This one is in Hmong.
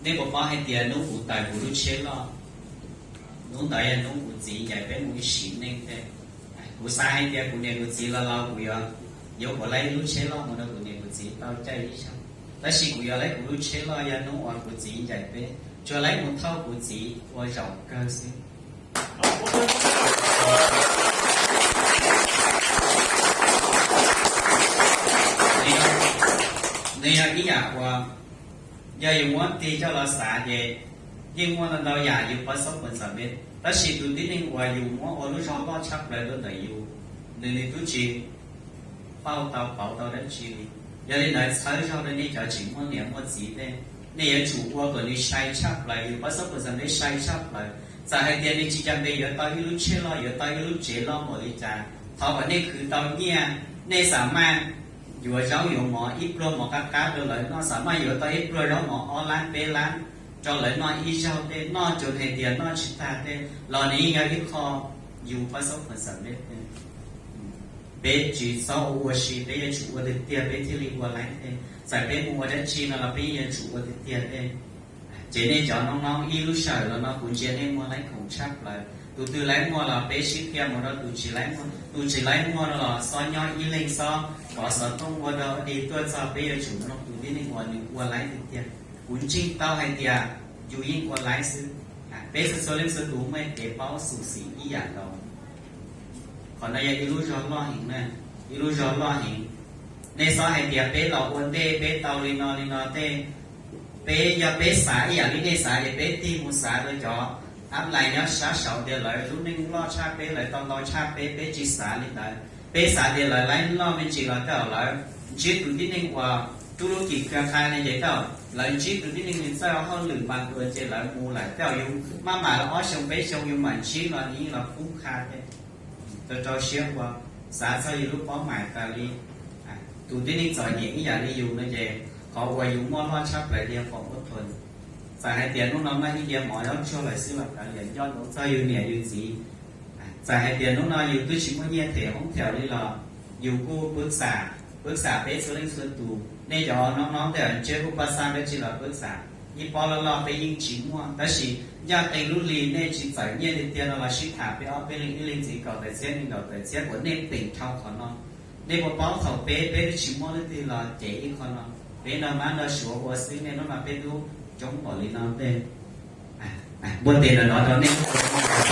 Nej puas paub hais tias hnub kuv tawm kuv lub tsheb loj, hnub ntawd yog hnub kuv txiv ncaim peb mus ib sim neej tej. Kuv xav hais tias kuv niam kuv txiv los laus, kuv yuav yuav kuv laib lub tsheb loj mus rau kuv niam kuv txiv tau caij ib zaug. Tab sis kuv yuav laib kuv lub tsheb loj yog hnub uas kuv txiv ncaim peb, tsuas laib mus thauj kuv txiv ua zaum kawg xwb. Nws yog ib yam uas yog yus muab tig coj los xav ces yeej muaj ntau ntau yam yus pov xab pus xam peb, tab sis tus tib neeg uas yus muab ua lub zog loj tshaj plaws rau ntawm yus, nws nws twb tsis pauj tau pauv tau dab tsi li. Yog li ntawd txhawb zog rau nej cov tsis muaj niam muaj txiv tej, nej yuav tsum ua kom nws sai tshaj plaws, yus pov xab pus xam peb sai tshaj plaws. Txawm hais tias nws tsis cam pes yuav tau ib lub tsheb loj, yuav tau ib lub tsev loj npaum li cas, thov kom nej khwv tau nyiaj, nej xam maj yuav zaub yuav mov ib pluag mov qab qab rau lawv noj, xam maj yuav tau ib pluag zaub mov ob lab peb lab rau lawv noj ib zaug tej, noj tsuas hais tias noj tsis tag tej los nws yeej yog ib qho yus pov xab pus xam peb tej. Peb tsis txhob ua ua si, peb yuav tsum ua tiag tiag peb thiaj li ua laib tej. Txawm peb mus ua dab tsi no los peb yeej yuav tsum ua tiag tiag tej. Ces nej cov noob noob ib lub sij hawm los no kuv ntsia nej muaj laib khoom tshaj plaws. Tus twg laib muag los peb sib qhia mus rau tus tsis laib muag, tus tsis laib muag no los xob nyob ib leeg, xob kov xov tooj ua rau dig tuaj txog peb yuav tsum mloog tus tib neeg uas nws ua laib tiag tiag. Kuv ntseeg tau hais tias yus yeej ua laib xwb. Peb txhua txhua leej txhua tus muaj kev paub xwm txheej ib yam nkaus. Qhov no yog ib lub zog loj heev na, ib lub zog loj heev. Nej xob hais tias peb los ua ntej peb tau li no li no tej. Peb yog peb xav ib yam li nej xav ces peb tig mus xav rau cov ab lais nyob sab saud tias lawv lub neej loj tshaj peb, lawv tau ntau tshaj peb, peb tsis xav li ntawd. Peb xav tias lawv laib loj me ntsis los tej zaum lawv ntsib tus tib neeg uas rub lub kis kha qha ne ces tej zaum lawv ntsib tus tib neeg nws txawj hauj lwm npas ntuas ces lawv mus lawm tej zaum yus maj mam los ob xyoo peb xyoo yus mam ntsib los nws yeej los pub qha tej. Rau rau siab ua, xav txog yus lub paub mais tas li. Tus tib neeg txom nyem ib yam li yus no ces qhov uas yus muaj loj tshaj plaws yog qhov ua thuam. Txawm hais tias hnub no muaj ib diav mov zaub ntsuag lawm xwb los kav liam, nco ntsoov txog yus niam yus txiv. Txawm hais tias hnub no yus twb tsis muaj nyiaj them hoob them li los yus kuj pwb xam, pwb xam peb txhua leej txhua tus. Nej cov noob noob tej zaum ntsej muag paj xaj dab tsi los pwb xam, ib pob loj loj peb yeej tsis muaj, tab sis ncaj qi lub hli nej tsis txawm nyiaj tiag tiag no los sib tham peb ob peb leeg ib leeg ntxiv kaum tawm txhiab, nees nkaum tawm txhiab uas nej peem dhau qhov no. Nej puas paub thaum peb, peb twb tsis muaj leej twg los cev ib qho no, peb nrog mab nrog suav ua xwb, nej hnub no peb twb coob npaum li no tej. Npuaj tes ntawm no rau nej.